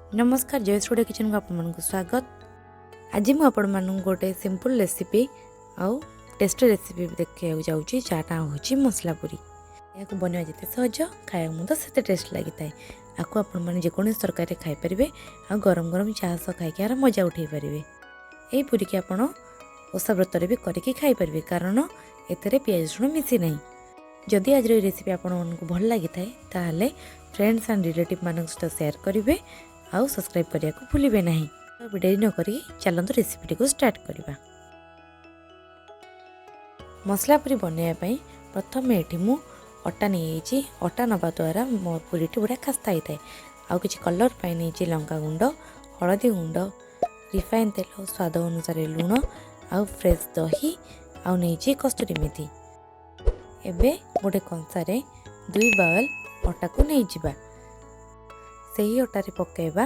ନମସ୍କାର, ଜୟ ଷ୍ଟୁଡ଼ିଓ କିଚେନ୍କୁ ଆପଣମାନଙ୍କୁ ସ୍ୱାଗତ। ଆଜି ମୁଁ ଆପଣମାନଙ୍କୁ ଗୋଟେ ସିମ୍ପଲ୍ ରେସିପି ଆଉ ଟେଷ୍ଟି ରେସିପି ଦେଖାଇବାକୁ ଯାଉଛି, ଯାହା ନାଁ ହେଉଛି ମସଲା ପୁରୀ। ଏହାକୁ ବନେଇବା ଯେତେ ସହଜ, ଖାଇବାକୁ ମଧ୍ୟ ସେତେ ଟେଷ୍ଟ ଲାଗିଥାଏ। ଆକୁ ଆପଣମାନେ ଯେକୌଣସି ତରକାରୀରେ ଖାଇପାରିବେ ଆଉ ଗରମ ଗରମ ଚାହା ସହ ଖାଇକି ଏହାର ମଜା ଉଠାଇ ପାରିବେ। ଏହି ପୁରୀକି ଆପଣ ଓଷା ବ୍ରତରେ ବି କରିକି ଖାଇପାରିବେ, କାରଣ ଏଥିରେ ପିଆଜ ରସୁଣ ମିଶି ନାହିଁ। ଯଦି ଆଜିର ଏହି ରେସିପି ଆପଣମାନଙ୍କୁ ଭଲ ଲାଗିଥାଏ, ତାହେଲେ ଫ୍ରେଣ୍ଡସ୍ ଆଣ୍ଡ ରିଲେଟିଭ୍ ମାନଙ୍କ ସହିତ ସେୟାର କରିବେ ଆଉ ସବସ୍କ୍ରାଇବ୍ କରିବାକୁ ଭୁଲିବେ ନାହିଁ। ଡେରି ନ କରିକି ଚାଲନ୍ତୁ, ରେସିପିଟିକୁ ଷ୍ଟାର୍ଟ କରିବା। ମସଲା ପୁରୀ ବନେଇବା ପାଇଁ ପ୍ରଥମେ ଏଠି ମୁଁ ଅଟା ନେଇଯାଇଛି। ଅଟା ନେବା ଦ୍ୱାରା ମୋ ପୁରୀଟି ବଢ଼ିଆ ଖାସ୍ତା ହେଇଥାଏ। ଆଉ କିଛି କଲର୍ ପାଇଁ ନେଇଛି ଲଙ୍କା ଗୁଣ୍ଡ, ହଳଦୀ ଗୁଣ୍ଡ, ରିଫାଇନ୍ ତେଲ, ସ୍ୱାଦ ଅନୁସାରେ ଲୁଣ ଆଉ ଫ୍ରେଶ୍ ଦହି ଆଉ ନେଇଛି କସ୍ତୁରୀ ମେଥି। ଏବେ ଗୋଟେ କଂସାରେ 2 ବାଉଲ୍ ଅଟାକୁ ନେଇଯିବା। ସେହି ଅଟାରେ ପକାଇବା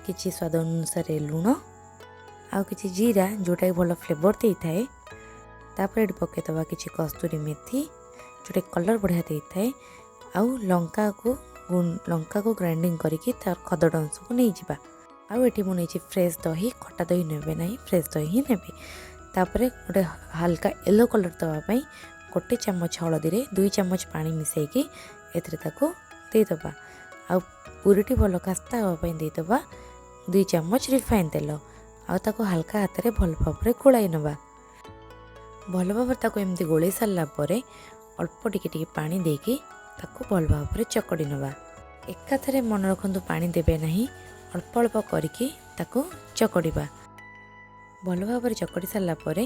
କିଛି ସ୍ୱାଦ ଅନୁସାରେ ଲୁଣ ଆଉ କିଛି ଜିରା, ଯେଉଁଟାକି ଭଲ ଫ୍ଲେଭର୍ ଦେଇଥାଏ। ତାପରେ ଏଠି ପକାଇଦେବା କିଛି କସ୍ତୁରୀ ମେଥି, ଯେଉଁଟାକି କଲର୍ ବଢ଼ିଆ ଦେଇଥାଏ। ଆଉ ଲଙ୍କାକୁ ଗ୍ରାଇଣ୍ଡିଙ୍ଗ କରିକି ତାର ଖଦଡ଼ ଅଂଶକୁ ନେଇଯିବା। ଆଉ ଏଠି ମୁଁ ନେଇଛି ଫ୍ରେଶ୍ ଦହି। ଖଟା ଦହି ନେବେ ନାହିଁ, ଫ୍ରେଶ୍ ଦହି ହିଁ ନେବେ। ତାପରେ ଗୋଟେ ହାଲକା ୟେଲୋ କଲର୍ ଦେବା ପାଇଁ 1 ଚାମଚ ହଳଦୀରେ 2 ଚାମଚ ପାଣି ମିଶାଇକି ଏଥିରେ ତାକୁ ଦେଇଦେବା। ଆଉ ପୁରୀଟି ଭଲ ଖାସ୍ତା ହେବା ପାଇଁ ଦେଇଦେବା 2 ଚାମଚ ରିଫାଇନ୍ ତେଲ ଆଉ ତାକୁ ହାଲକା ହାତରେ ଭଲ ଭାବରେ ଗୋଳାଇ ନେବା। ଭଲ ଭାବରେ ତାକୁ ଏମିତି ଗୋଳେଇ ସାରିଲା ପରେ ଅଳ୍ପ ଟିକେ ଟିକେ ପାଣି ଦେଇକି ତାକୁ ଭଲ ଭାବରେ ଚକଡ଼ି ନେବା। ଏକାଥରେ ମନେ ରଖନ୍ତୁ, ପାଣି ଦେବେ ନାହିଁ, ଅଳ୍ପ ଅଳ୍ପ କରିକି ତାକୁ ଚକଡ଼ିବା। ଭଲ ଭାବରେ ଚକଡ଼ି ସାରିଲା ପରେ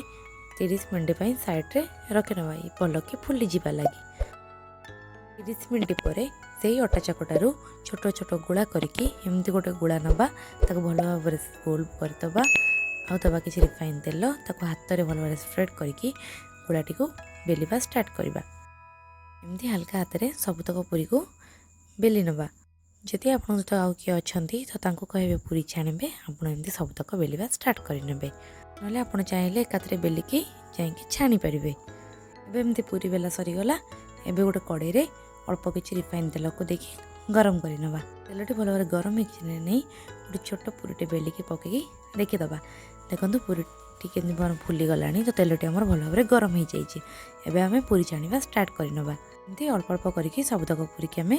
30 ମିନିଟ୍ ପାଇଁ ସାଇଡ଼୍ରେ ରଖିନେବା, ଭଲକି ଫୁଲିଯିବା ଲାଗି। 30 ମିନିଟ୍ ପରେ ସେଇ ଅଟା ଚକଟାରୁ ଛୋଟ ଛୋଟ ଗୁଳା କରିକି ଏମିତି ଗୋଟେ ଗୁଳା ନେବା, ତାକୁ ଭଲ ଭାବରେ ଗୋଲ କରିଦେବା ଆଉ ଦେବା କିଛି ରିଫାଇନ୍ ତେଲ। ତାକୁ ହାତରେ ଭଲ ଭାବରେ ସ୍ପ୍ରେଡ଼୍ କରିକି ଗୁଳାଟିକୁ ବେଲିବା ଷ୍ଟାର୍ଟ କରିବା। ଏମିତି ହାଲକା ହାତରେ ସବୁତକ ପୁରୀକୁ ବେଲି ନେବା। ଯଦି ଆପଣଙ୍କ ସହିତ ଆଉ କିଏ ଅଛନ୍ତି, ତ ତାଙ୍କୁ କହିବେ ପୁରୀ ଛାଣିବେ, ଆପଣ ଏମିତି ସବୁତକ ବେଲିବା ଷ୍ଟାର୍ଟ କରିନେବେ। ନହେଲେ ଆପଣ ଚାହିଁଲେ ଏକାଥରେ ବେଲିକି ଯାଇକି ଛାଣିପାରିବେ। ଏବେ ଏମିତି ପୁରୀ ବେଲା ସରିଗଲା। ଏବେ ଗୋଟେ କଡ଼େଇରେ ଅଳ୍ପ କିଛି ରିଫାଇନ୍ ତେଲକୁ ଦେଇକି ଗରମ କରିନେବା। ତେଲଟି ଭଲ ଭାବରେ ଗରମ ହେଇକି ନେଇ ଗୋଟେ ଛୋଟ ପୁରୀଟେ ବେଲିକି ପକେଇକି ଦେଖିଦେବା। ଦେଖନ୍ତୁ, ପୁରୀଟି କେମିତି ଭଲ ଫୁଲିଗଲାଣି। ତ ତେଲଟି ଆମର ଭଲ ଭାବରେ ଗରମ ହେଇଯାଇଛି। ଏବେ ଆମେ ପୁରୀ ଛାଣିବା ଷ୍ଟାର୍ଟ କରିନେବା। ଏମିତି ଅଳ୍ପ ଅଳ୍ପ କରିକି ସବୁତକ ପୁରୀକି ଆମେ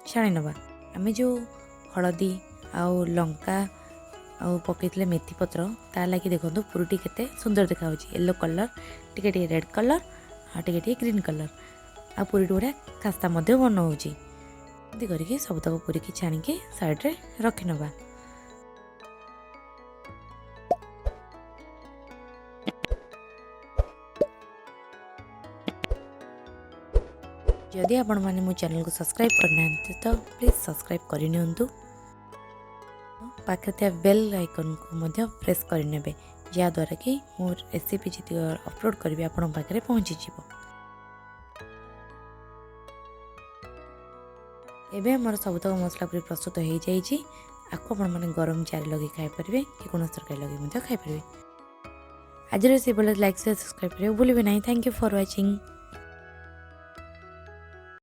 ଛାଣି ନେବା। ଆମେ ଯେଉଁ ହଳଦୀ ଆଉ ଲଙ୍କା ଆଉ ପକେଇଥିଲେ ମେଥି ପତ୍ର, ତା ଲାଗି ଦେଖନ୍ତୁ ପୁରୀଟି କେତେ ସୁନ୍ଦର ଦେଖାଯାଉଛି। ୟେଲୋ କଲର୍, ଟିକେ ଟିକେ ରେଡ଼୍ କଲର୍ ଆଉ ଟିକେ ଟିକେ ଗ୍ରୀନ୍ କଲର୍ ଆଉ ପୁରୀଟି ବଢ଼ିଆ ଖାସ୍ତା ମଧ୍ୟ ବନାଉଛି। ଏମିତି କରିକି ସବୁତକ ପୁରୀକି ଛାଣିକି ସାଇଡ଼୍ରେ ରଖିନେବା। ଯଦି ଆପଣମାନେ ମୋ ଚ୍ୟାନେଲକୁ ସବସ୍କ୍ରାଇବ୍ କରିନାହାନ୍ତି, ତ ପ୍ଲିଜ୍ ସବସ୍କ୍ରାଇବ୍ କରିନିଅନ୍ତୁ। ପାଖରେ ଥିବା ବେଲ୍ ଆଇକନ୍କୁ ମଧ୍ୟ ପ୍ରେସ୍ କରିନେବେ, ଯାହାଦ୍ୱାରା କି ମୋ ରେସିପି ଯେତିକି ଅପଲୋଡ଼ କରିବି, ଆପଣଙ୍କ ପାଖରେ ପହଞ୍ଚିଯିବ। ଏବେ ଆମର ସବୁତକ ମସଲା ପୁରୀ ପ୍ରସ୍ତୁତ ହୋଇଯାଇଛି। ଆକୁ ଆପଣମାନେ ଗରମ ଚାରେ ଲଗେଇ ଖାଇପାରିବେ କି କୌଣସି ତରକାରୀ ଲଗେଇ ମଧ୍ୟ ଖାଇପାରିବେ। ଆଜିର ରେସିପି ଭଲ ଲାଇକ୍, ସେୟାର, ସବସ୍କ୍ରାଇବ୍ କରିବାକୁ ଭୁଲିବେ ନାହିଁ। Thank you for watching.